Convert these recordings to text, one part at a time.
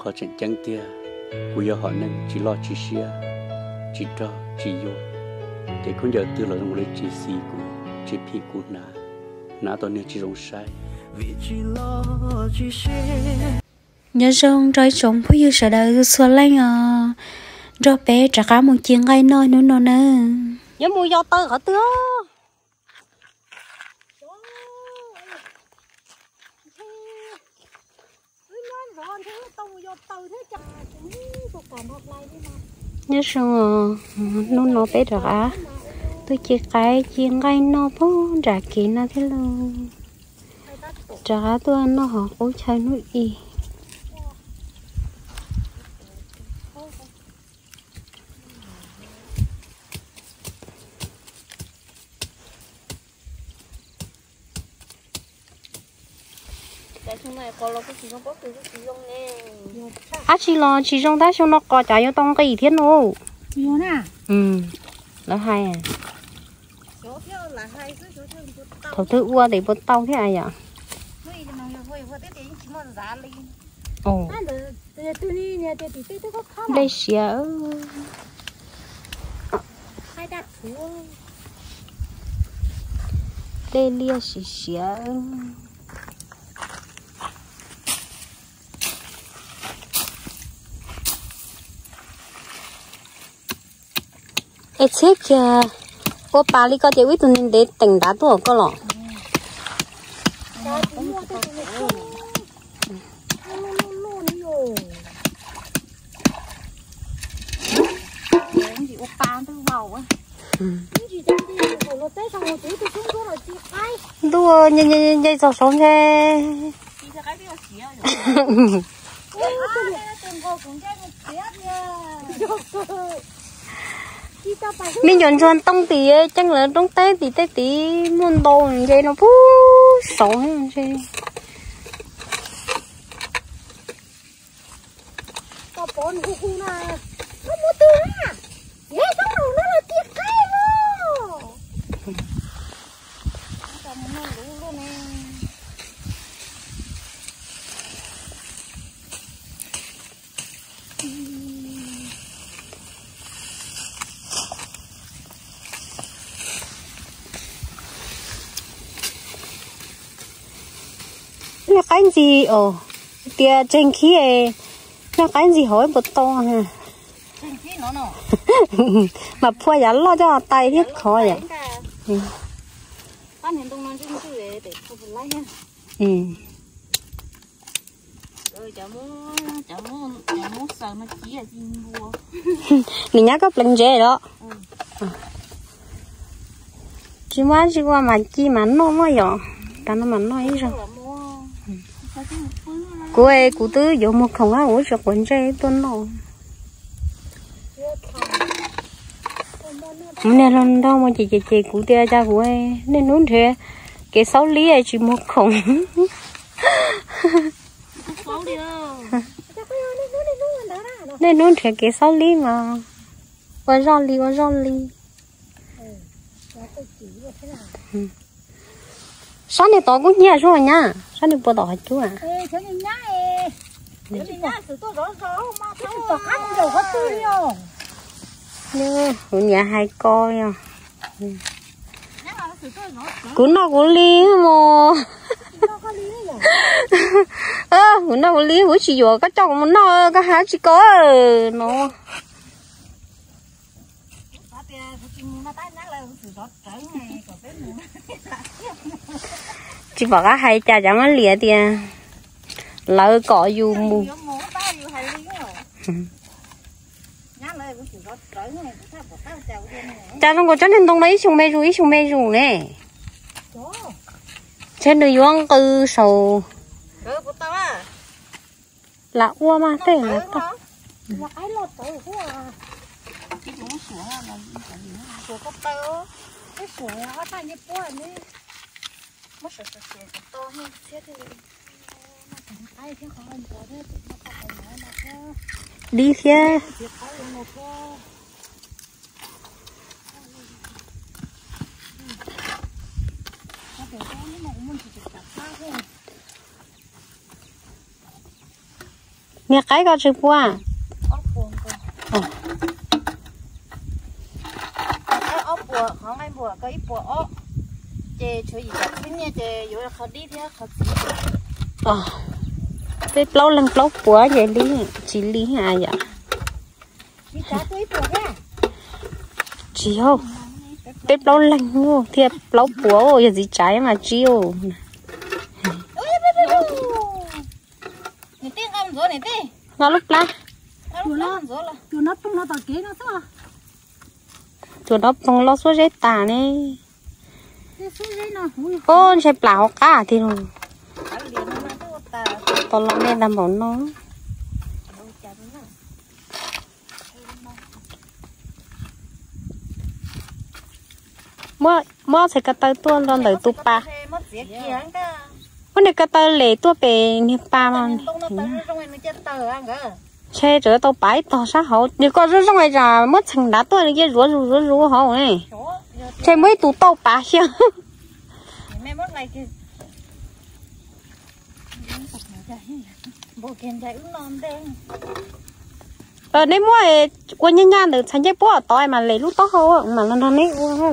Qhov tseem ceeb tiag, kuv yog hom neeg tsis loj tsis siab, tsis rog tsis yuag, ces khaub ncaws twg los zoo li tsis xis kuv, tsis phim kuv hnav, hnav tau niag tsis zoo saib. Nyob zoo nrog ib tsoom phooj ywg sawv daws txhua leej os, nrog peb rov qab mus ci nqaij noj hnub no nawb. Yuav mus yos taws qhov twg? Nyob zoo, hnub no peb rov qab tuaj ci qaib ci nqaij noj puag nram kev no thiab lauj. Rov qab tuaj noj hauv qub chaw hnub ib. Dab tsi los tsis zoo tab xyoo no qos cas yuav tau nqis thiab no. Lawv hais, thaum twg ua tes puas tau thiab yom. Nplej siav, nplej liaj siav siav. Es txhiab kiag, ua pas li ko ces ib tug ntev teem nrad tuaj koj los. Ntuj, nce nce txog saud nce. Me nyuam ntsuag ntoo tim ceeb lawv roob teb tim tej tid muaj ntau nce no puag saud ntshe. Noj qaib ntxi os, tias tseg khib, noj qaib ntxi hauv ib puas tau. Mas phua yav loj coj tais thiab khov yom. Nws nyab koj pleev ntsev los? Tsis muaj dab tsi ua mas ci mas noj mas yom. Tas no mas noj ib zaug. Kuv, kuv twb yuav muag khoom, kuv tsis quav ntsej tuaj noj. Kuv niag hluas nraug mus ces ces ces kuv tias cas kuv niaj hnub nrhiav kev xaub lib tsis muag khoom. Niaj hnub nrhiav kev xaub lib mas ua zoj li ua zoj li. Sab niag tod kuj hnyiab zuag nyab, sab niag puag tom hav cub. Kuv niam hais ko yog kuv noj kuv li mus. Kuv noj kuv li, kuv tsis yuam koj coj kuv mus noj, koj hais tsis ko no. Tsis pom qab hais cas, cas muab liam tias lawv kom yus mus. Cas zoo nkaus tsob niag ntoo no ib xyoos me zus ib xyoos me zus ne. Ntshe nws yuav nqws saum. Lam ua mas tej lam tau. Dib thiab. Niag qaib ko tsawg pua? Ob puas, qhov nqaij npuas ko ib puas ob, ces tshuav yim caum xwb nyiaj ces yuav qhov dib thiab qhov txiv. Peb plaub leeg plaub puas ces li tsis li yom. Tsis yog, peb plaub leeg thiaj plaub puas, yog txiv tsav mas tsib. Nqa lub plab. Cuam no ploog los xuab zeb tas ne. Ub, ntshe plam hauv qab tiag. Tau los nej ntag npaum no. Muab txhais ko taw tuaj nrog ntawm tus pas. Muab niag ko taw les tuaj pem niag pas mas. Ntshe tseem tau pav ib tog sab hauv. Nws ko zoo zoo es tsam muab txheem nrad tuaj nws cia zuav zus zuav zus hauv ne. Ntshe muab ib tus tauj pav xwb. Nej muab ua nyaj nyaj ntawm txhais ncej puab tod mas les lub taub hau mas los nrog neb ua.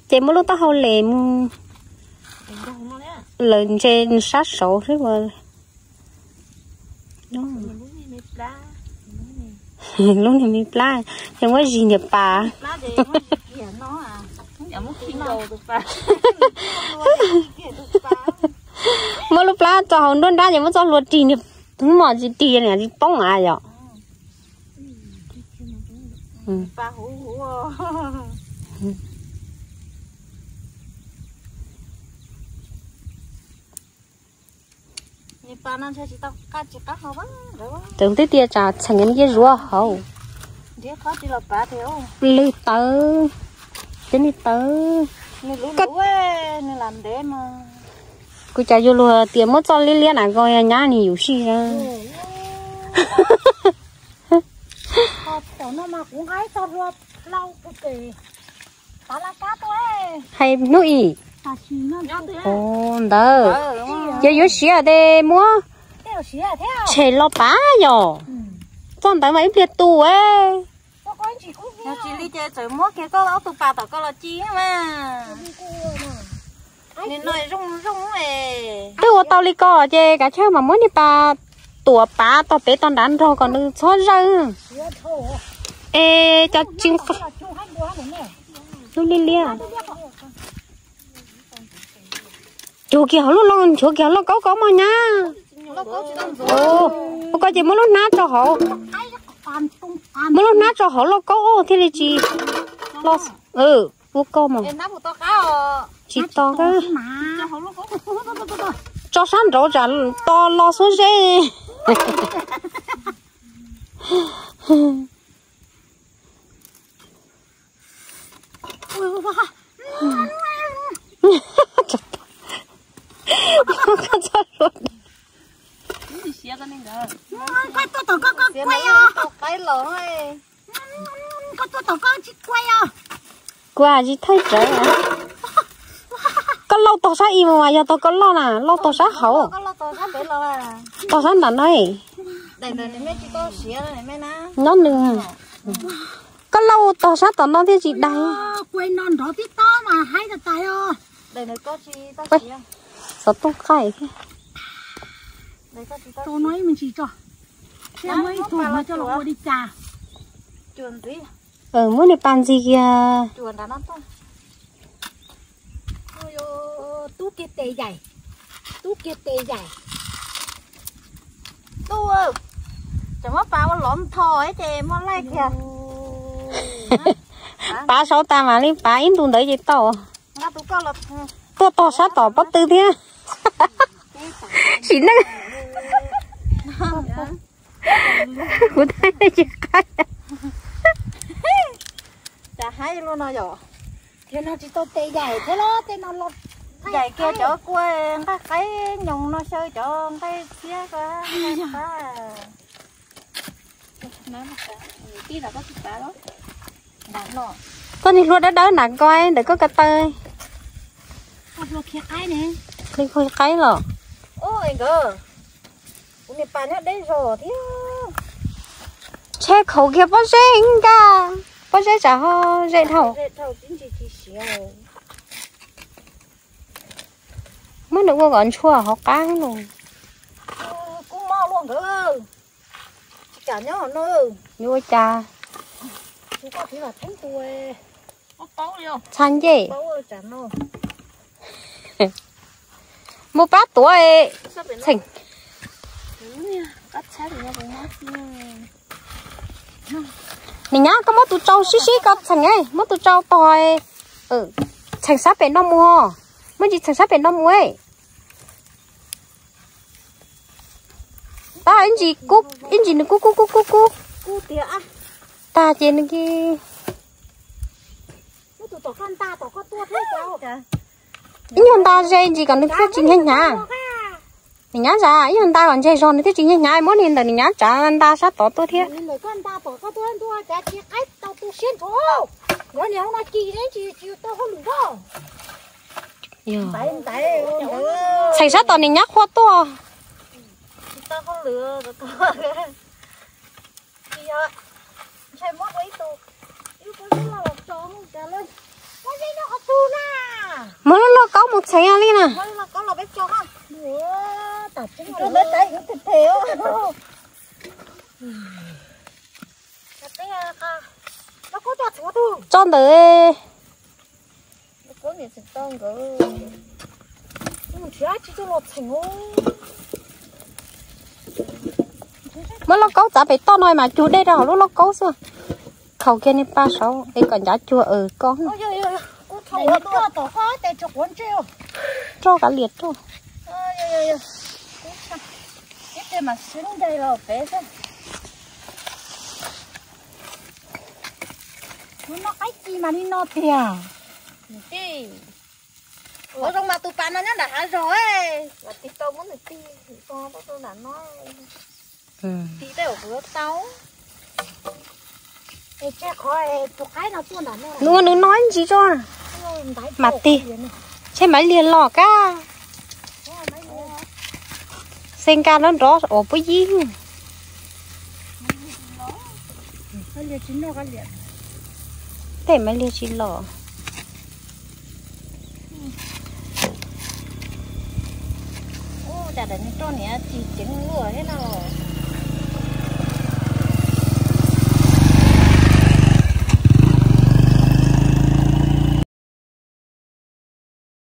Ces muab lub taub hau les mus lawm ntshe sab saud xwb. Lub niag me plab, ces muab zis niag pas. Muab lub plab tso hauv nruab nrab ces muab txoj hlua rig niag, mos tsis rig niag tsis poob a yom. Tseem twb tias tsam txheem ncej zuav hauv. Lwg tawv, cov niag tawv. Kuv cas yuav luag tias muab txoj liab liab na ko nyab nws yus sij. Hais hnub ib ntawd, ces yuav siav tes muab tshem los pav yom. Txoj ntawd mas ib pliag tu. Tsis li ces txawm muab kiag koj ob tug pas tom ko los ci mas. Twb ua tau li ko ces kav tsij mam muab niag pas tuam pav tog pem tog nrad nrog kom nws txhob zawj. Es cov tsis, lub liab liab. Nchuav kiag hauv lub, nchuav kiag hauv lauj kaub ko mog nyab. Ua ko ces muab lub hnab tso hauv, muab lub hnab tso hauv lauj kaub thiaj li tsis, ua ko mog. Tsis to, tso sab nraud tsam to los xuab zeb. Koj tuaj tom koj tsis kuaj os. Kuaj tsis thaij rawv. Koj lauj tog sab ib mus mas yog tog koj lauj na, lauj tog sab hauv. Tog sab nram no. Nyob nws. Koj lauj tog sab tom no thiaj tsis daig. Xov tooj qaij thiab. Muab niag pas ntxig kiag. Tub kiag tes yaim, tub kiag tes yaim. Tub, tseem muab pas ua lov ntho ces muab laij kiag. Pas saud tas mam li pas ib ntus ntawd ces tau. Tuaj tog sab tom pob tw thiab. Sim neej. Kuv thaij nej tsis qab. Cas haib luaj no yom. Ces no tsis tau tes yaim thiab los tej no los yaim kiag cov kua nqaij qaib nyoos no xyaw cov nqaij txiab ko. Tij los koj tsis pav los. Koj niag hlua dawb dawb nram ko ntawm koj ko taw. Li qaib los. Ntshe khaum kiag pob zeb nkaj, pob zeb tsam ho ze dhau. Muab nws ua kom ntshua hauv qab los. Yuav ua cas? Txha ncej. Mus pab tuav txheem. Niam nyab, koj muab tus tsau sib sib ko txheem, muab tus tsau tog txheem sab pem no mus. Muab ntsis txheem sab pem no mus. Tab ib ntsis kub, ib ntsis nws kub kub kub kub kub tag ces nws ib nyuag nta ze ntsis kom nws thiaj tsis hnyav hnyav. Niam nyab, zam ib nyuag nta kom ntseg zog nws thiaj tsis hnyav hnyav, muab niag ntawm niam nyab tsav nta sab tod tuaj thiab. Txheem sab tom niam nyab qhua tuaj. Muab lub lauj kaub mus txheem li na. Tso ntawm. Muab lauj kaub txav pem toj no mas cug dej rau hauv lub lauj kaub xwb. Khaum kiag niag pa saud es kom ncav cuag aws koj. Roj kav liam roj. Ua zoo mas tus pas no nyob nram hav zog, tig tau muab nws tig, tig tau nram no. Tig tej kuv yuav tau. Nws ua nws no ib ntsis tso mas tig, ntshe maiv liag los kab. Xe nkag nrov nrov uas puab yib. Tej maiv liag tsis los. Ua cas daim niag roj niam tsis ceev luaj thiab no.